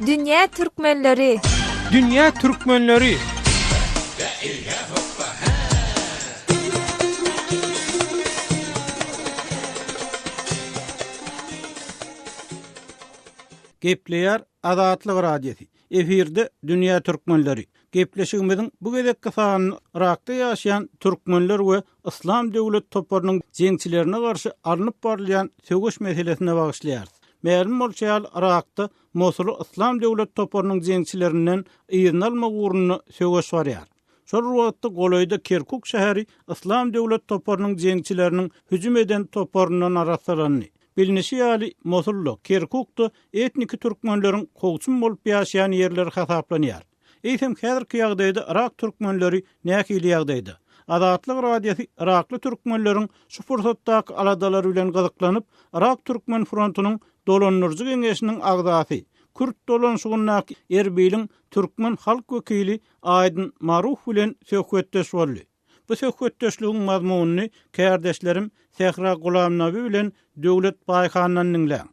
Dünýä türkmenleri! Dünýä türkmenleri! Gepleýär Azatlyk Radiosy. Efirde Dünýä Türkmenleri. Gepleşigimiziň bu gezekki sanyny Yrakda ýaşaýan türkmenler we Yslam döwlet toparynyň jeňçilerine garşy alnyp barylýan söweş meselesine bagyşlaýarys. Mälim bolşy ýaly, Yrakda Mosuly Yslam döwlet toparynyň jeňçilerinden yzyna almak ugrunda söweş barýar. Şol bir wagtda golaýda Kerkuk şäheri Yslam döwlet toparynyň jeňçileriniň hüjüm eden toparyndan arassalandy. Bilnişi ýaly, Mosulda, Kerkukda etniki türkmenleriň kowçum bolup ýaşaýan ýerleri hasaplanýar. Eýsem, häzirki ýagdaýda yrak türkmenleri nähili ýagdaýda? Azatlyk Radiosy yrakly türkmenleriň şu pursatdaky aladalary bilen gyzyklanyp, Yrak türkmen frontunyň dolandyryjy geňeşiniň agzasy, kürt dolanşygyndaky Erbiliň türkmen halk wekili Aýdyn Maruh bilen söhbetdeş boldy. Bu söhbetdeşligiň mazmunyny kärdeşlerim Sähra Gulamnabi bilen Döwlet Baýhandan diňläň.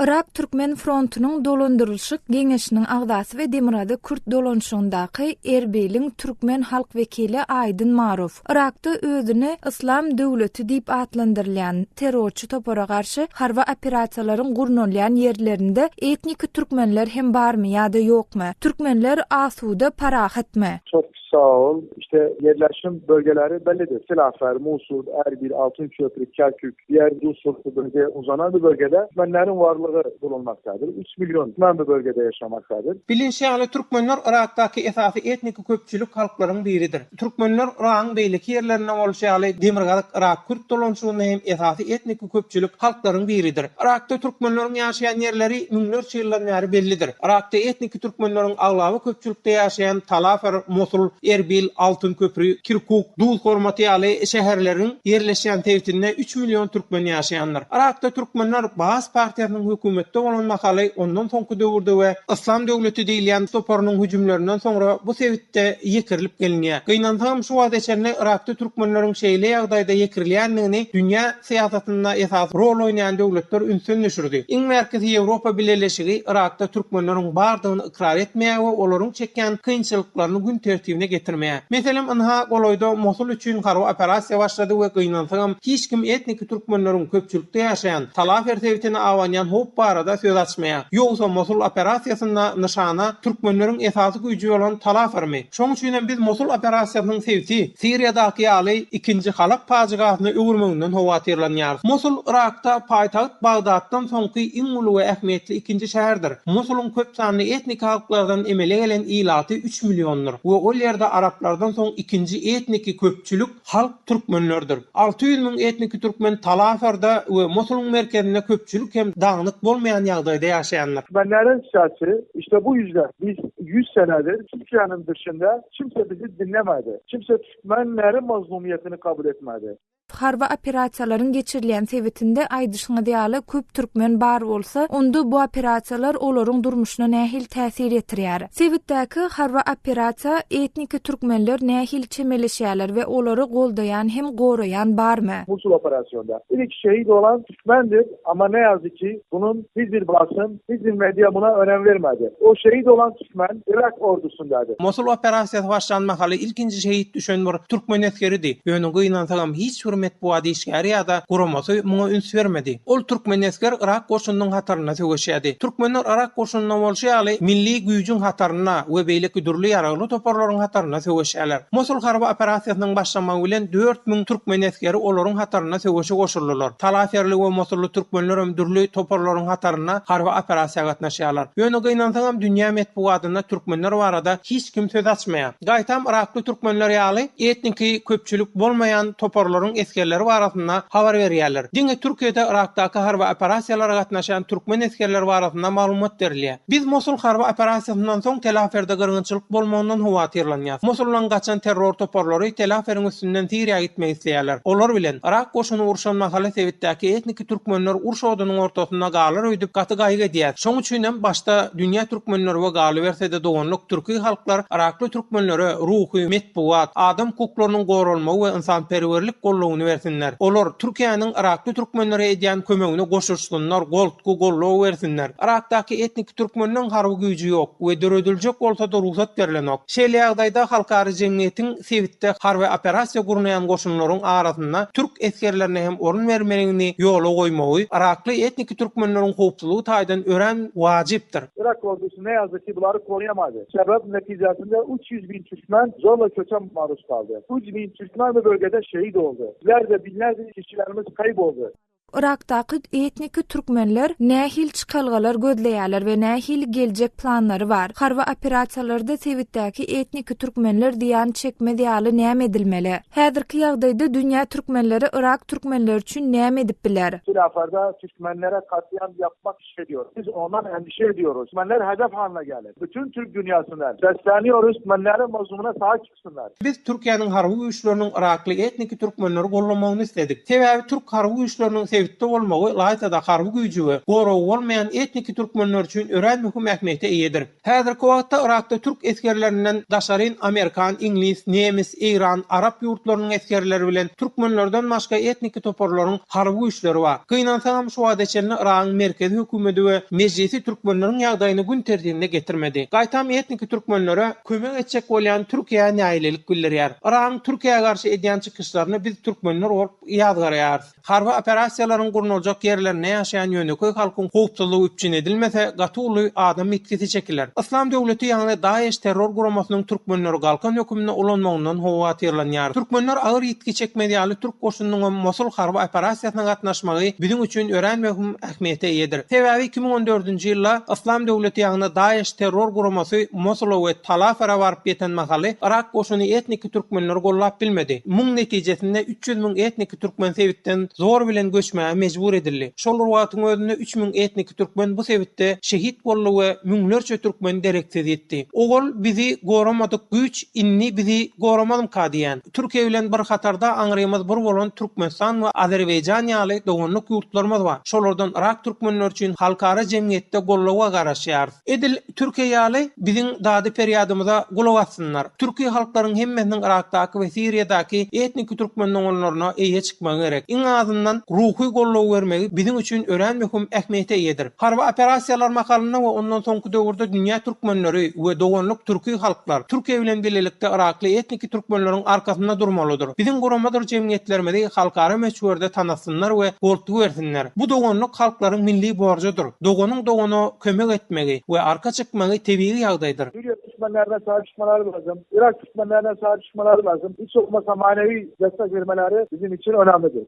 Yrak Türkmen frontunyň dolandyrylyşyk geňeşiniň agzasy we Demirgazyk Kürt dolanşygyndaky Erbiliň türkmen halk wekili Aýdyn Marow, Yrakda özüni Yslam döwleti diýip atlandyrylýan terrorçy topara garşy harby operasiýalaryň gurnalýan ýerlerinde etniki türkmenler hem barmy ýa-da ýokmy? Türkmenler asuda, parahatmy? Çok sağ ol. İşte yerleşim bölgeleri bellidir. Tilafer, Musul, Erbil, Altınköprü, Kerkük, diğer Duzhurtu bölgeye uzanan bir bölgede Türkmenlerin varlığı bulunmaktadır. 3 milyon Türkmen bu bölgede yaşamaktadır. Bilinşi ýaly, türkmenler Yrakdaky esasy etniki köpçülik halklaryň biridir. Türkmenler Yragyň beýleki ýerlerinde bolşy ýaly, Demirgazyk Yrak kürt dolanşygynda hem esasy etniki köpçülik halklaryň biridir. Yrakda türkmenleriň ýaşaýan ýerleri müňlerçe ýyldan bäri bellidir. Yrakda etniki türkmenleriň aglaba köpçülikde ýaşaýan Talafer, Mosul, Erbil, Altyn köpri, Kirkuk, Duzhormaty ýaly şäherleriň ýerleşýän sebitinde üç million türkmen ýaşaýandyr. Yrakda türkmenler Baas partiýasynyň hökümetde bolan mahaly, ondan soňky döwürde we Yslam döwleti diýilýän toparynyň hüjümlerinden soňra bu sebitde ýekirilip gelinýär. Gynansagam şu wagta çenli Yrakda türkmenleriň şeýle ýagdaýda ýekirilýändigini dünýä syýasatynda esasy rol oýnaýan döwletler ünsden düşürdi. Iň bärkisi Ýewropa Bileleşigi Yrakda türkmenleriň bardygyny ykrar etmeýär we olaryň çekýän kynçylyklaryny gün tertibine getirmeýär. Meselem ynha golaýda Mosul üçin harby operasiýa başlady we gynansagam hiç kim etniki türkmenleriň köpçülikde ýaşaýan Talafer sebitine abanýan howp barada söz açmaýar. Ýogsa Mosul operasiýasynda nyşana türkmenleriň esasy güýji bolan Talafermi? Şoň üçinem biz Mosul operasiýasynyň sebiti Siriýadaky ýaly ikinji Halap pajygasyna öwürmeginden howatyrlanýarys. Mosul Yrakda paýtagt Bagdatdan soňky iň uly we ähmiýetli ikinji şäherdir. Mosulyň köp sanly etniki halklardan emele gelen ilaty üç milliondyr we ol ýerde araplardan soň ikinji etniki köpçülik Halk türkmenlerdir. 600 müň etniki türkmen Talafarda we Mosulyň merkezinde köpçülik hem dagynyk bolmaýan ýagdaýda ýaşaýandyr. Türkmenlerin sesi işte bu yüzden biz 100 senedir Türkiye'nin dışında kimse bizi dinlemedi. Kimse Türkmenlerin mazlumiyetini kabul etmedi. Harby operasiýalaryň geçirilýän sebitinde aýdyşyňyz ýaly köp türkmen bar bolsa, onda bu operasiýalar olaryň durmuşyna nähili täsir ýetirýär? Sebitdäki harby operasiýa etniki türkmenler nähili çemeleşýärler we olary goldaýan hem goraýan barmy? Musul operasyonda ilk şehit olan Türkmendir ama ne yazık ki bunun hiç bir basın, hiç bir medya buna önem vermedi. O şehit olan Türkmen Irak ordusundadır. Mosul operasiýasy başlan mahaly ilkinji şehit düşen bir türkmen esgeridi. Ýöne gynansagam hiç bir metbugat işgäri ýa-da guramasy muňa üns bermedi. Ol türkmen esger Yrak goşunynyň hatarynda söweşýärdi. Türkmenler Yrak goşunynda bolşy ýaly milli güýjüň hatarynda we beýleki dürli ýaragly toparlaryň hatarynda söweşýärler. Mosul harby operasiýasynyň başlamagy bilen 4000 türkmen esgeri olaryň hatarynda söweşe goşuldylar. Talaferli we mosully türkmenlerem dürli toparlaryň hatarynda harby operasiýa gatnaşýarlar. Ýöne gynansagam dünýä metbugatynda türkmenler barada hiç kim söz açmaýar. Gaýtam yrakly türkmenler ýaly etniki köpçülik bolmaýan toparlaryň esgerleri barasynda habar berýärler. Diňe Türkiýede Yrakdaky harby operasiýalara gatnaşýan türkmen esgerleri barasynda maglumat berilýär. Biz Mosul harby operasiýasyndan soň Telaferde gyrgynçylyk bolmagyndan howatyrlanýas. Mosuldan gaçan terror toparlary Telaferiň üstünden Siriýa gitmek isleýärler. Olar bilen Yrak goşuny urşan mahaly sebitdäki etniki türkmenler uruş odunyň ortasynda galyp. galar öýdüp gaty gaýgy edýäs. Şoň üçinem başda dünýä türkmenleri we galyberse-de doganlyk türki halklar yrakly türkmenlere ruhy, metbugat, adam hukuklarynyň goralmagy we ynsanperwerlik goldawyny bersinler. Olar Türkiýäniň yrakly türkmenlere edýän kömegine goşulyşsynlar, goltgy, goldaw bersinler. Yrakdaky etniki türkmenleň harby güýji ýok we dörediljek bolsa-da rugsat berlenok. Şeýle ýagdaýda halkara jemgyýetiň sebitde harby operasiýa gurnaýan goşunlaryň arasynda türk esgerlerine hem orun bermegini ýola goýmagy yrakly etniki türkmenleriň howpsuzlygy taýdan örän wajypdyr. Yrak ordusy ne yazık ki bulary koruyamadı. Sebep neticesinde 300 bin Türkmen zorla köçe maruz kaldy. 3 bin Türkmen bu bölgede şehit oldu. Yüzlerce binlerce kişilerimiz kayboldu. Yrakdaky etniki türkmenler nähili çykalgalar gözleýärler we nähili geljek planlary bar? Harby operasiýalarda sebitdäki etniki türkmenler zyýan çekmez ýaly näme edilmeli? Häzirki ýagdaýda dünýä türkmenleri Yrak türkmenleri üçin näme edip biler? Tilaferda türkmenlere katliam yapmak ediyor. Biz ondan endişe ediyoruz. Türkmenler hedef haline gelir. Bütün Türk dünyasından sesleniyoruz. Türkmenlerin mazlumuna sahip çıksınlar. Biz Türkiýäniň harby güýçleriniň yrakly etniki türkmenleri gollamagyny isledik. Sebäbi türk harby güýçleriniň sebitde bolmagy ylaýta-da harby güýji we goragy bolmaýan etniki türkmenler üçin örän möhüm ähmiýete eýedir. Häzirki wagtda Yrakda türk esgerlerinden daşaryn amerikan, iňlis, nemes, eýran, arap ýurtlarynyň esgerleri bilen türkmenlerden başga etniki toparlaryň harby güýçleri bar. Gynansagam şu wagta çenli Yragyň merkezi hökümedi we mejlisi türkmenleriň ýagdaýyny gün tertibine getirmedi. Gaýtam etniki türkmenlere kömek etjek bolýan Türkiýä nägilelik bildirýär. Yragyň Türkiýä garşy edýän çykyşlaryny biz türkmenler bolup ýazgarýarys. Harby operasiýalaryň gurnaljak ýerlerinde ýaşaýan ýönekeý halkyň howpsuzlygy üpjün edilmese, gaty uly adam ýitgisi çekiler. Yslam döwleti ýagny DAEŞ terror guramasynyň türkmenleri galkan höküminde ulanmagyndan howatyrlanýarys. Türkmenler agyr ýitgi çekmez ýaly türk goşunynyňam Mosul harby operasiýasyna gatnaşmagy biziň üçin örän möhüm ähmiýete eýedir. Sebäbi 2014-nji ýylda Yslam döwleti ýagny DAEŞ terror guramasy Mosula we Talafera baryp ýeten mahaly Yrak goşuny etniki türkmenleri gollap bilmedi. Muň netijesinde 300 müň etniki türkmen sebitden zor bilen göçmäge mejbur edildi. Şol bir wagtyň özünde 3000 etniki türkmen bu sebitde şehit boldy we müňlerçe türkmen dereksiz ýitdi. Owal bizi goramadyk güýç indi bizi goramazmyka diýýän. Türkiýe bilen bir hatarda aňrymyz bir bolan Türkmenistan we Azerbaýjan ýaly doganlyk ýurtlarymyz bar. Şolardan Yrak türkmenleri üçin halkara jemgyýetde goldawa garaşýarys. Edil Türkiýe ýaly biziň dady-perýadymyza gulak assynlar. Türki halklaryň hemmesiniň Yrakdaky we Siriýadaky etniki türkmen doganlaryna eýe çykmagy gerek. Iň azyndan ruhy goldaw bermegi biziň üçin örän möhüm ähmiýete eýedir. Harby operasiýalar mahalynda we ondan soňky döwürde dünýä türkmenleri we doganlyk türki halklar Türkiýe bilen bilelikde yrakly etniki türkmenleriň arkasynda durmalydyr. Biziň guramadyr jemgyýetlerimizi halkara möçberde tanatsynlar we goltgy bersinler. Bu doganlyk halklaryň milli borjudyr. Doganyň dogana kömek etmegi we arka çykmagy tebigy ýagdaýdyr. Suriye Türkmenlerine sahip çıkmaları lazım. Irak Türkmenlerine sahip çıkmaları lazım. Hiç olmazsa manevi destek vermeleri bizim için önemlidir.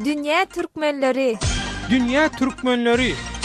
Dünýä türkmenleri. Dünýä türkmenleri.